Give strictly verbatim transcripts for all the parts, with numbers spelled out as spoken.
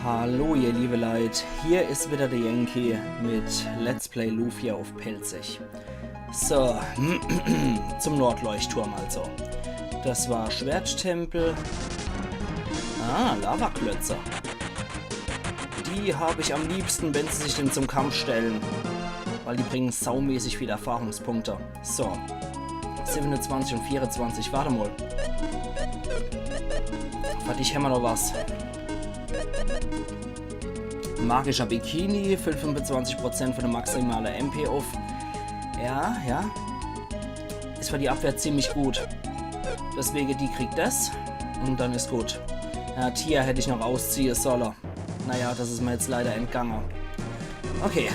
Hallo ihr liebe Leit, hier is wieder der Yankee mit Let's Play Lufia uff Pälzisch. So, zum Nordleuchtturm also. Das war Schwerttempel. Ah, Lavaklötze. Die hab ich am liebsten, wenn sie sich denn zum Kampf stellen. Weil die bringen saumäßig viel Erfahrungspunkte. So. Siebenundzwanzig und vierundzwanzig. Warte mal. Für dich hämmer noch was. Magischer Bikini, füllt fünfundzwanzig Prozent von der maximale M P uff. Ja, ja. Is für die Abwehr ziemlich gut. Deswege, die kriegt das. Und dann is gut. Ja, Tia hätt ich noch ausziehe solle. Naja, das is mir jetzt leider entgange. Okay.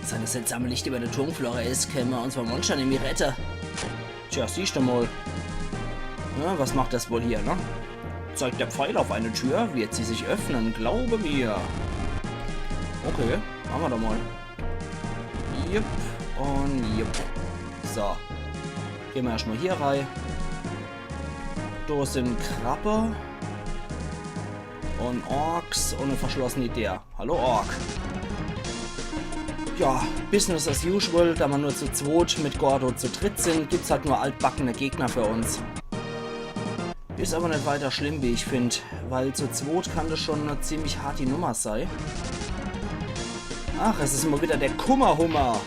Seit das seltsame Licht über der Turmflora is, kenne mer uns vor Monster nimmi rette. Tja, siehst du mal. Na, was macht das wohl hier, ne? Zeigt der Pfeil auf eine Tür, wird sie sich öffnen, glaube mir. Okay, mache mer doch mal. Jupp und jupp. So. Geh mer erscht mal hier rei. Do sin Krabbe. Und Orks und e verschlossene Deer. Hallo Ork. Ja, Business as usual, da mer nur zu zweit mit Gordo zu dritt sin, gibt's halt nur altbackene Gegner für uns. Is aber net weiter schlimm, wie ich find, weil zu zweit kann das schon e ziemlich harti Nummer sei. Ach, es is mal wieder der Kummerhummer.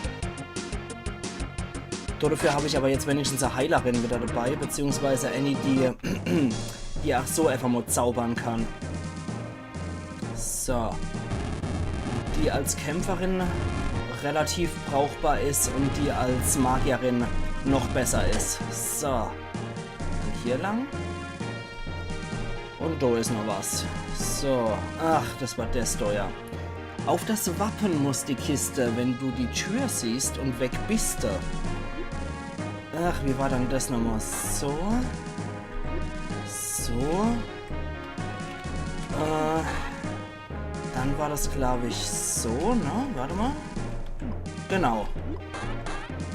Dafür hab ich aber jetzt wenigstens e Heilerin wieder dabei, beziehungsweise eine, die, die auch so einfach mal zaubern kann. So. Die als Kämpferin relativ brauchbar is und die als Magierin noch besser is. So. Und hier lang. Und da is noch was. So. Ach, das war das da, ja. Auf das Wappen muss die Kiste, wenn du die Tür siehst und weg bist. Ach, wie war dann das nochmal? So. So. Äh, dann war das, glaub ich, so, ne? Warte mal. Genau.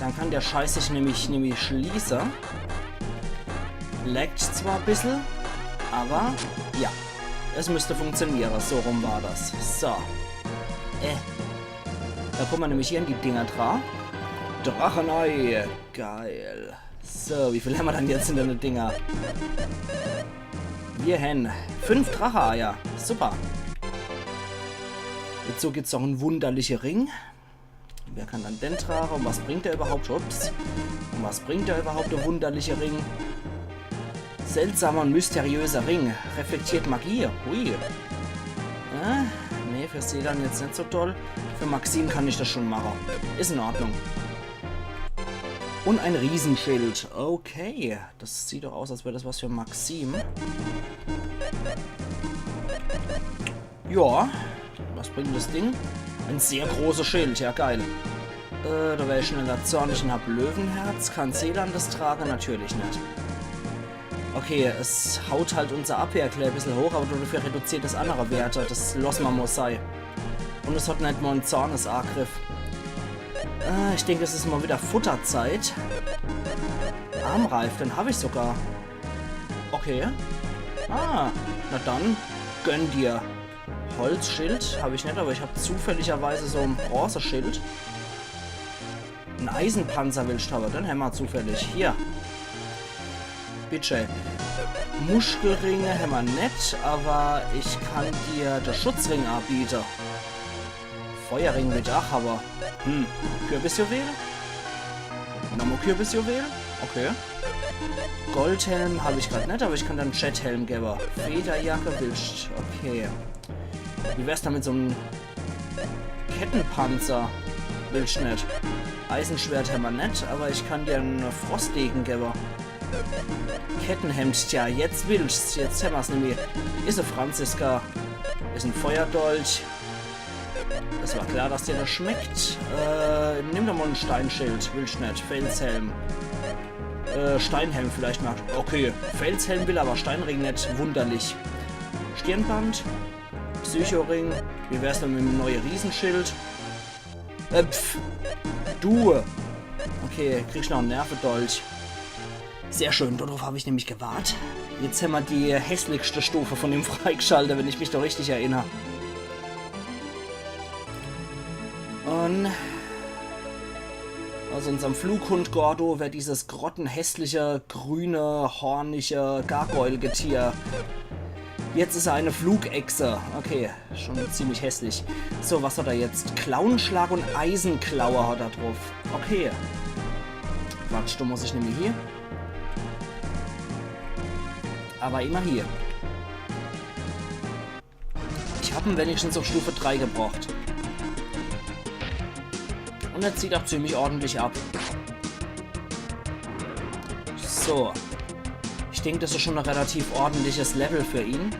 Dann kann der Scheiß sich nämlich, nämlich schließe. Laggt zwar e bissel, aber ja. Es müsste funktioniere. So rum war das. So. Äh. Da kommen wir nämlich hier in die Dinger dra. Drachenei. Geil. So, wie viel haben wir dann jetzt in den Dinger? Wir haben fünf Drache-Eier. Super. Dazu gibt's noch en wunderliche Ring. Wer kann dann den tragen? Und was bringt der überhaupt? Ups. Und was bringt der überhaupt, der wunderliche Ring? Seltsamer und mysteriöser Ring. Reflektiert Magie. Hui. Äh, nee, für Selan jetzt nicht so toll. Für Maxim kann ich das schon machen. Ist in Ordnung. Und ein Riesenschild. Okay. Das sieht doch aus, als wäre das was für Maxim. Ja, was bringt das Ding? Ein sehr großes Schild, ja geil. Äh, da wär ich schneller zornig und hab Löwenherz. Kann Selan das tragen? Natürlich nicht. Okay, es haut halt unser Abwehr gleich e bissel hoch, aber dafür reduziert das andere Werte. Das lassen wir mal sei. Und es hat nicht mal en Zornesangriff. Äh, ich denke, es ist mal wieder Futterzeit. Armreif, den hab ich sogar. Okay. Ah, na dann, gönn dir. Holzschild hab ich nicht, aber ich hab zufälligerweise so ein Bronzeschild. En Eisenpanzer willst du aber, den hämmer zufällig. Hier. Bitte. Muskelringe hämmer net, aber ich kann dir de Schutzring anbiete. Feuerring will ich auch, aber, hm, Kürbisjuwel? Nochmal Kürbisjuwel? Okay. Goldhelm hab ich grad net, aber ich kann dann Jethelm gebe. Federjacke willst, okay. Wie wär's dann mit so em Kettenpanzer? Willst net. Eisenschwert hämmer net, aber ich kann dir en Frostdegen gebe. Kettenhemd, tja, jetzt willst, jetzt hämmer's nämlich. Is e Franziska, is en Feuerdolch. Das war klar, dass dir das schmeckt. Äh, nimm doch mal en Steinschild, willst net. Felshelm. Äh, Steinhelm vielleicht mag. Okay, Felshelm will, aber Steinring net. Wunderlich. Stirnband. Psychoring. Wie wär's denn mit em neue Riesenschild? Äh, pf. Du. Okay, kriegst noch en Nervedolch. Sehr schön, darauf hab ich nämlich gewartet. Jetzt hämmer die hässlichste Stufe von dem freigeschaltet, wenn ich mich do richtig erinner. Und aus unserm Flughund Gordo wird dieses grottenhässliche, grüne, hornige Gargoyle-Getier. Jetzt is er eine Flugechse. Okay, schon ziemlich hässlich. So, was hat er jetzt? Klauenschlag und Eisenklaue hat er drauf. Okay. Quatsch, do muss ich nämlich hier. Aber immerhin. Ich hab ihn wenigstens auf Stufe drei gebracht. Und er zieht auch ziemlich ordentlich ab. So. Ich denk, das is schon ein relativ ordentliches Level für ihn.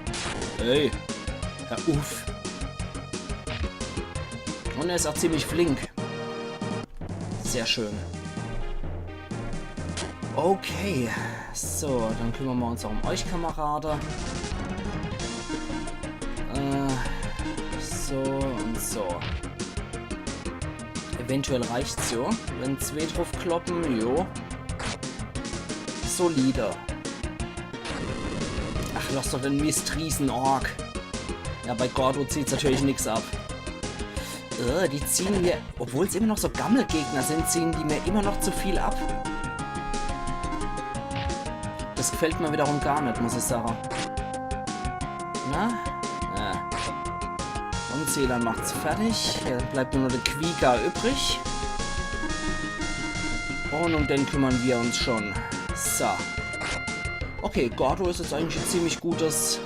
Ey. Hör uff. Und er is auch ziemlich flink. Sehr schön. Okay, so, dann kümmern wir uns auch um euch, Kamerade. Äh, so und so. Eventuell reicht's jo, wenn zwee drauf kloppen, jo. Solide. Ach, lass doch den Mist, Riesen-Ork. Ja, bei Gordo zieht's natürlich nix ab. Äh, die ziehen mir, obwohl's immer noch so Gammelgegner sind, ziehen die mir immer noch zu viel ab. Das gefällt mir wiederum gar net, muss ich sagen. Na? Ja. Und Selan macht's fertig. Ja, dann bleibt nur noch der Quiga übrig. Und um den kümmern wir uns schon. So. Okay, Gordo is jetzt eigentlich ein ziemlich gutes,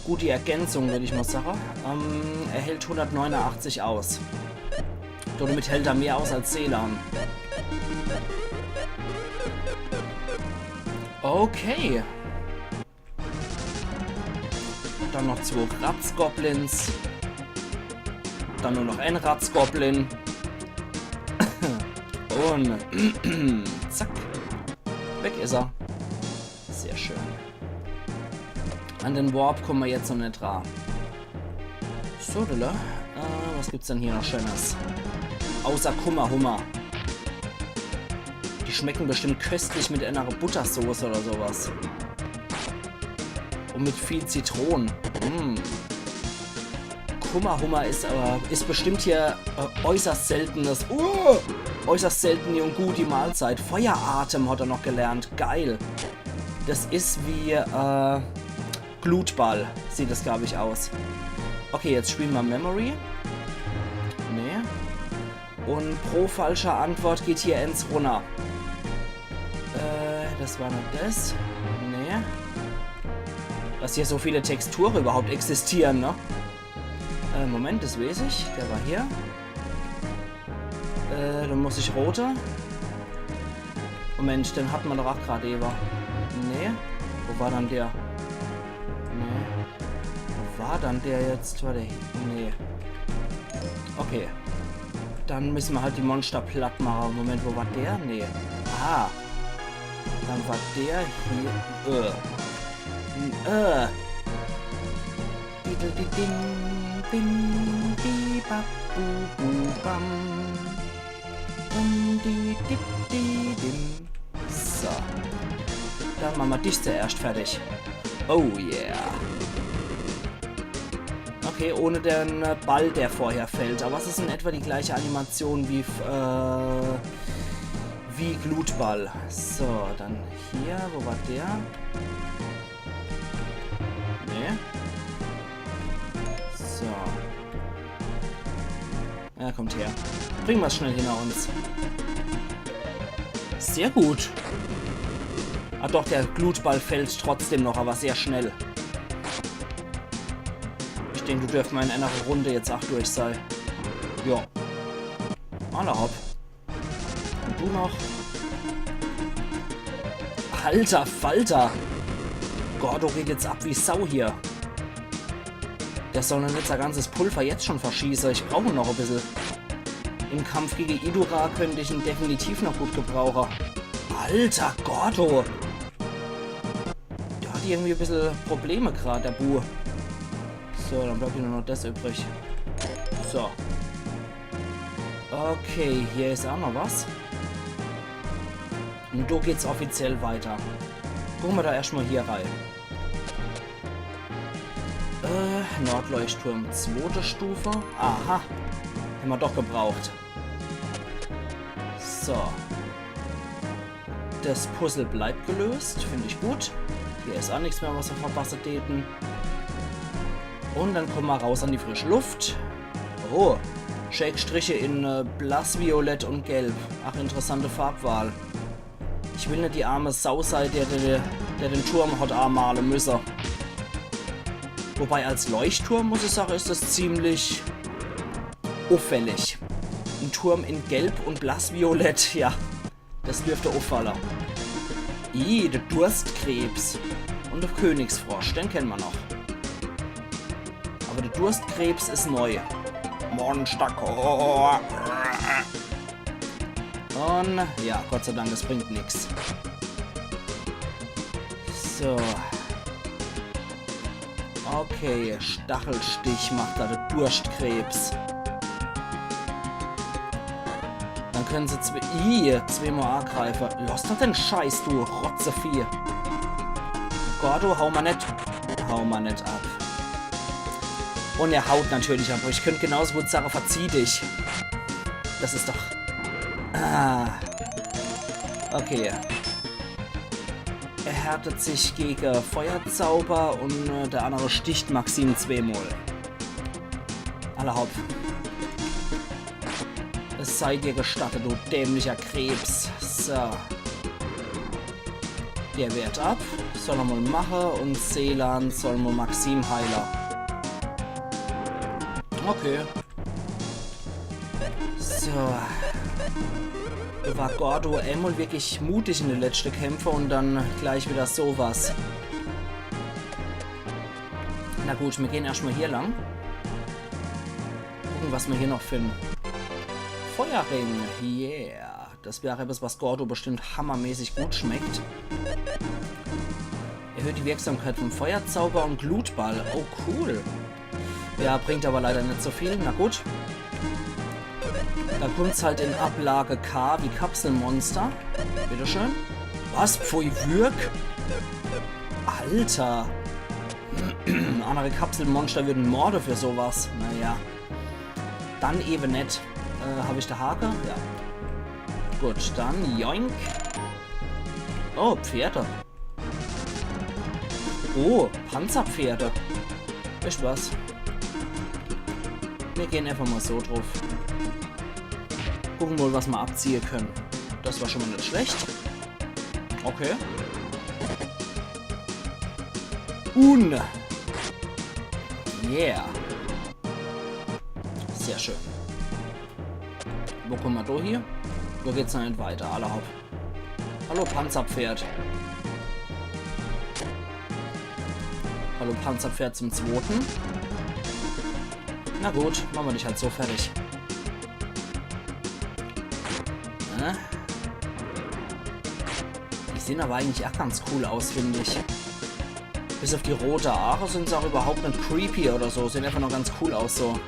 gute Ergänzung, würd ich mal sagen. Ähm, er hält hundertneunundachtzig aus. Damit hält er mehr aus als Selan. Okay. Dann noch zwei Ratzgoblins. Dann nur noch ein Ratzgoblin. Und zack. Weg is er. Sehr schön. An den Warp kommen wir jetzt noch net dran. So, Dille. Äh, was gibt's denn hier noch Schönes? Außer Kummerhummer. Die schmecken bestimmt köstlich mit einer Buttersoße oder sowas. Und mit viel Zitronen. Mm. Kummerhummer is aber, is bestimmt hier äh, äußerst seltenes, uh, äußerst seltene und gute Mahlzeit. Feueratem hat er noch gelernt. Geil. Das is wie äh, Glutball, sieht das, glaub ich, aus. Okay, jetzt spielen wir Memory. Nee. Und pro falscher Antwort geht hier eins runter. Äh, das war net das. Nee. Dass hier so viele Texturen überhaupt existieren, ne? Äh, Moment, das weiß ich. Der war hier. Äh, dann muss ich rote. Moment, den hat man doch auch grad ewe. Nee. Wo war dann der? Nee. Wo war dann der jetzt? War der hier? Nee. Okay. Dann müssen wir halt die Monster platt machen. Moment, wo war der? Nee. Ah. Dann war der hier. Äh. Äh. Diddle di dim, dim, di ba bu bu bam. Dum di di di dim. So. Dann machen wir dich zuerst fertig. Oh yeah. Okay, ohne den äh, Ball, der vorher fällt. Aber es ist in etwa die gleiche Animation wie, f- äh, wie Glutball. So, dann hier. Wo war der? Nee. So. Ja, kommt her. Bringen wir's schnell hinter uns. Sehr gut. Ah doch, der Glutball fällt trotzdem noch, aber sehr schnell. Ich denk, du dürfen mal in einer Runde jetzt auch durch sei. Ja. Alla hopp. Und du noch. Alter Falter. Gordo geht jetzt ab wie Sau hier. Der soll net sein ganzes Pulver jetzt schon verschießen. Ich brauch noch ein bisschen. Im Kampf gegen Idura könnte ich ihn definitiv noch gut gebrauchen. Alter Gordo. Der hat irgendwie ein bisschen Probleme gerade, der Bu. So, dann bleibt hier nur noch das übrig. So. Okay, hier ist auch noch was. Und da geht's offiziell weiter. Gucke mer do erscht mol hier rei. Äh, Nordleuchtturm, zwote Stufe. Aha. Hämmer doch gebraucht. So. Das Puzzle bleibt gelöst. Find ich gut. Hier is aa nix mehr, was mer verpasse däten. Un dann kumme mer raus an die frische Luft. Oh. Schä Striche in, äh, blassviolett un gelb. Ach, interessante Farbwahl. Ich will net die arme Sau sei, der, der, der den Turm hot aamale müsse. Wobei als Leuchtturm, muss ich sage, is das ziemlich uffällig. En Turm in Gelb un Blassviolett, ja. Das dürft uffalle. Ih, de Durstkrebs. Un de Königsfrosch, den kenne mer noch. Awwer de Durstkrebs is neu. Monster Core. Un ja, Gott sei Dank, es bringt nix. So. Okay, Stachelstich macht do de Durstkrebs. Dann kenne se zwe-, ih, zweemol aagreife. Loss doch den Scheiß, du Rotzevieh. Gordo, hau mol net. Hau mol net ab. Un er haut natürlich ab. Ich könnt genauso gut sage, verzieh dich. Das is doch... Ah. Okay. Er härtet sich gege Feuerzauber un, äh, der annere sticht Maxim zweemol. Alla hopp. Es sei dir gestattet, du dämlicher Krebs. So. Der wehrt ab. Soll er mol mache. Un Selan soll mol Maxim heile. Okay. So. Do war Gordo emol wirklich mutig in de letschte Kämpfe un dann gleich wieder so was. Na gut, mir gehn erscht mol hier lang. Gucke, was mer hier noch finne. Feuerring, yeah. Das wär etwas, was Gordo bestimmt hammermäßig gut schmeckt. Erhöht die Wirksamkeit vom Feuerzauber un Glutball. Oh, cool. Ja, bringt awwer leider net so viel. Na gut. Dann kummt's halt in Ablage K wie Kapselmonster. Bitteschön. Was? Pfui Würg? Alter. Annere Kapselmonster würden morde für so was. Naja. Dann ewe net. Äh, hab ich de Hake? Ja. Gut, dann joink. Oh, Pferde. Oh, Panzerpferde. Weescht was? Mir gehn einfach mol so druff. Gucke mol, was mer abziehe kenne. Das war schun mol net schlecht. Okay. Un. Yeah. Sehr schön. Wo kumme mer do hie? Do geht's noch net weiter. Alla hopp. Hallo, Panzerpferd. Hallo, Panzerpferd zum zwote. Na gut, mache mer dich halt so fertig. Äh? Die sehn awwer eigentlich ach ganz cool aus, find ich. Bis uff die rote Aache sinn se ach üwwerhaupt net creepy oder so. Sehn einfach nur ganz cool aus so.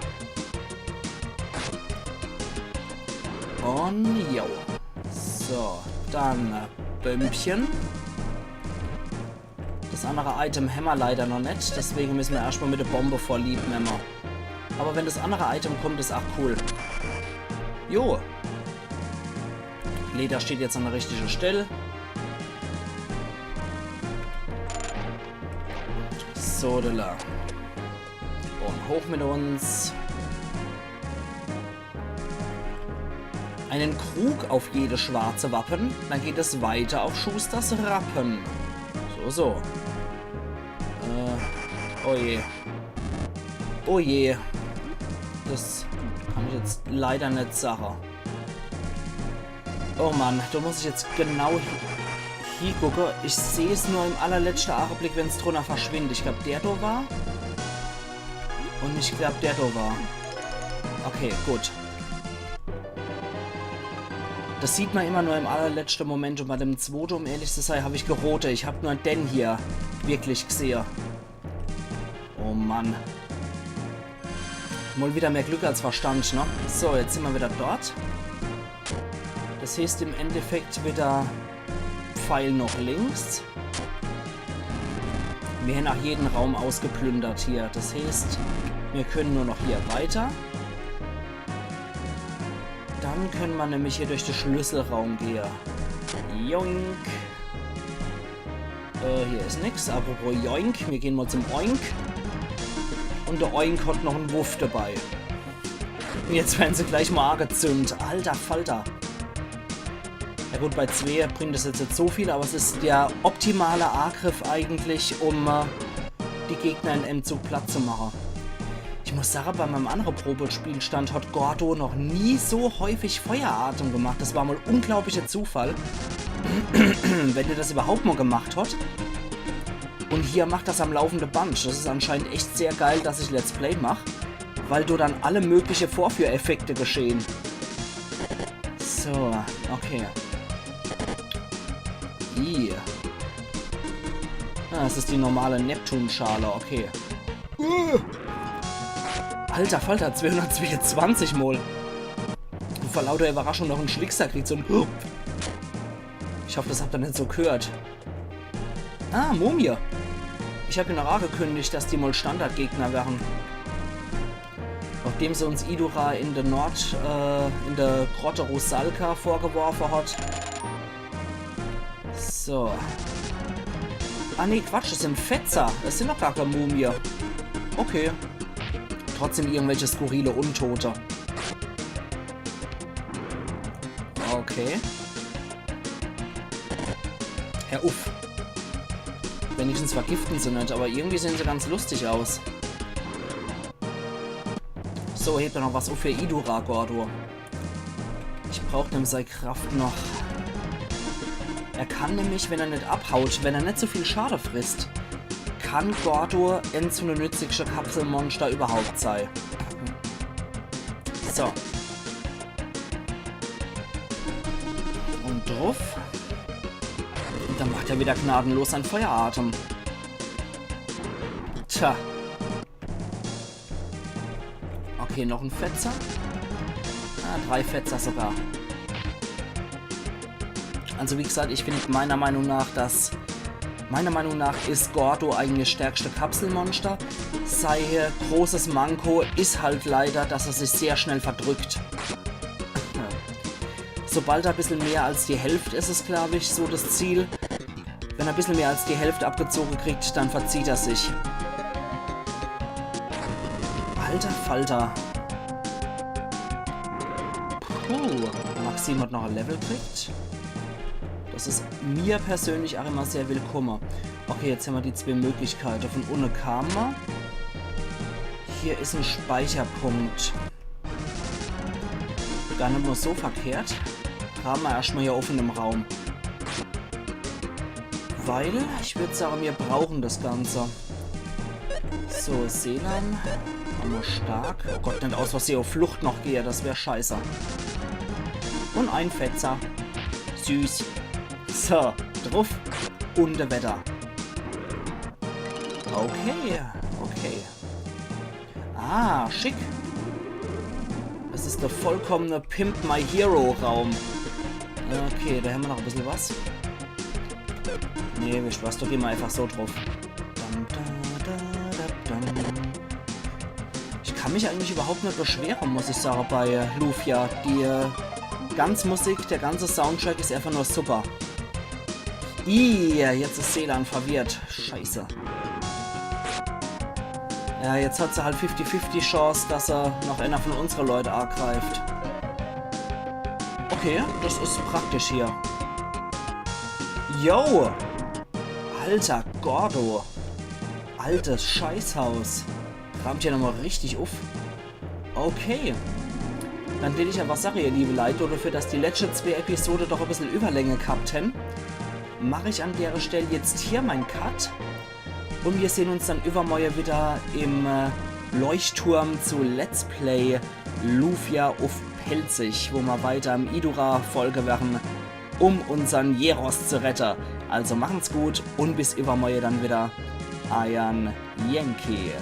Un jo. So, dann, äh, Bömpche. Das annere Item hämmer leider noch net, deswege misse mer erscht mol mit de Bombe vorlieb nemme. Awwer wenn das annere Item kummt, is ach cool. Jo. Leder steht jetzt an de richtige Stell. So, do la. Un hoch mit uns. Einen Krug auf jedes schwarze Wappen, dann geht es weiter auf Schusters Rappen. So, so. Äh, oh je. Oh je. Das kann ich jetzt leider net sage. Oh Mann, do muss ich jetzt genau hi-, hiegucke. Ich seh's nur im allerletschte Aacheblick, wenn's drunner verschwindt. Ich glaab, der do war. Un ich glaab, der do war. Okay, gut. Das sieht mer immer nur im allerletschte Moment un bei dem zwote, um ehrlich zu sei, hab ich gerote. Ich hab nur den hier wirklich gsehe. Oh Mann. Mol wieder mehr Glück als Verstand, ne? So, jetzt sinn mer wieder dort. Das heeßt im Endeffekt wieder Pfeil noch links. Mir hän ach jeden Raum ausgeplündert hier. Das heeßt, mir können nur noch hier weiter. Dann können mer nämlich hier durch de Schlüsselraum gehe. Joink. Äh, hier is nix. Apropos Joink, mir gehen mal zum Oink. Und de Oink hat noch en Wuff dabei. Und jetzt werden se gleich mal agezündt. Alter Falter. Ja gut, bei zwee bringt es jetzt net so viel, aber es is der optimale Agriff eigentlich, um äh, die Gegner in em Zug platt zu mache. Ich muss sage, bei meinem andere Probespielstand hat Gordo noch nie so häufig Feueratem gemacht. Das war mal unglaublicher Zufall, wenn der das überhaupt mal gemacht hat. Und hier macht das am laufende Band. Das is anscheinend echt sehr geil, dass ich Let's Play mach, weil do dann alle mögliche Vorführeffekte geschehen. So, okay. Ih. Ah, das is die normale Neptunschale, okay. Uh. Alter Falter, zweehundertzweiundzwanzig Mol. Und vor lauter Überraschung noch en Schlickser kriegt, so en... Ich hoff, das habt ihr net so gehört. Ah, Mumie. Ich hab ja noch angekündigt, dass die mal Standardgegner wären. Nachdem se uns Idura in der Nord-, äh, in der Grotte Rusalka vorgeworfe hat. So. Ah nee, Quatsch, das sind Fetzer. Das sind doch gar keine Mumie. Okay. Trotzdem irgendwelche skurrile Untote. Okay. Hör uff. Wenigstens vergiften se net, aber irgendwie sehen se ganz lustig aus. So, heb do noch was uff für Idura, Gordo. Ich brauch dem sei Kraft noch. Er kann nämlich, wenn er net abhaut, wenn er net so viel Schade frisst, kann Gordo ens vun de nützlichste Kapselmonster überhaupt sei. So. Und druff. Und dann macht er wieder gnadenlos sein Feueratem. Tja. Okay, noch en Fetzer. Ah, drei Fetzer sogar. Also wie gesagt, ich finde meiner Meinung nach, dass meiner Meinung nach is Gordo eigentlich das stärkste Kapselmonster. Sei großes Manko is halt leider, dass er sich sehr schnell verdrückt. Sobald er e bissel mehr als die Hälfte is, is, glaub ich, so das Ziel. Wenn er e bissel mehr als die Hälfte abgezogen kriegt, dann verzieht er sich. Alter Falter. Puh, Maxim hat noch e Level kriegt. Das is mir persönlich auch immer sehr willkomme. Okay, jetzt hämmer die zwee Möglichkeite. Vun unne kamme mer. Hier is en Speicherpunkt. Gar net mal so verkehrt. Grawe mer erscht mal hier offen im Raum. Weil, ich würd sage, mir brauchen das Ganze. So, Selan. Hammer stark. Oh Gott, net aus Versehen auf Flucht noch gehe, das wär scheiße. Und ein Fetzer. Süß. So, druff. Und weiter. Okay, okay. Ah, schick. Das is der vollkommene Pimp My Hero Raum. Okay, da hämmer noch e bissel was. Nee, wisst was, da gehn mer einfach so druff. Dam, da, da, da, dam. Ich kann mich eigentlich überhaupt net beschwere, muss ich sage, bei äh, Lufia. Die äh, ganze Musik, der ganze Soundtrack is einfach nur super. Ih, jetzt is Selan verwirrt. Scheiße. Ja, jetzt hat se halt fifty fifty Chance, dass er noch einer von unsere Leute angreift. Okay, das is praktisch hier. Yo! Alter, Gordo. Altes Scheißhaus. Raamt ja nochmal richtig uff. Okay. Dann will ich aber sage, ihr liebe Leit, dafür, dass die letschte zwee Episode doch e bissel Überlänge gehabt hän, mach ich an dere Stell jetzt hier mein Cut. Und wir sehen uns dann übermorje wieder im äh, Leuchtturm zu Let's Play Lufia uff Pälzisch, wo mer weiter im Idura folge werre, um unsern Jeros zu rette. Also machen's gut und bis übermorje dann wieder. Eiern Yankee.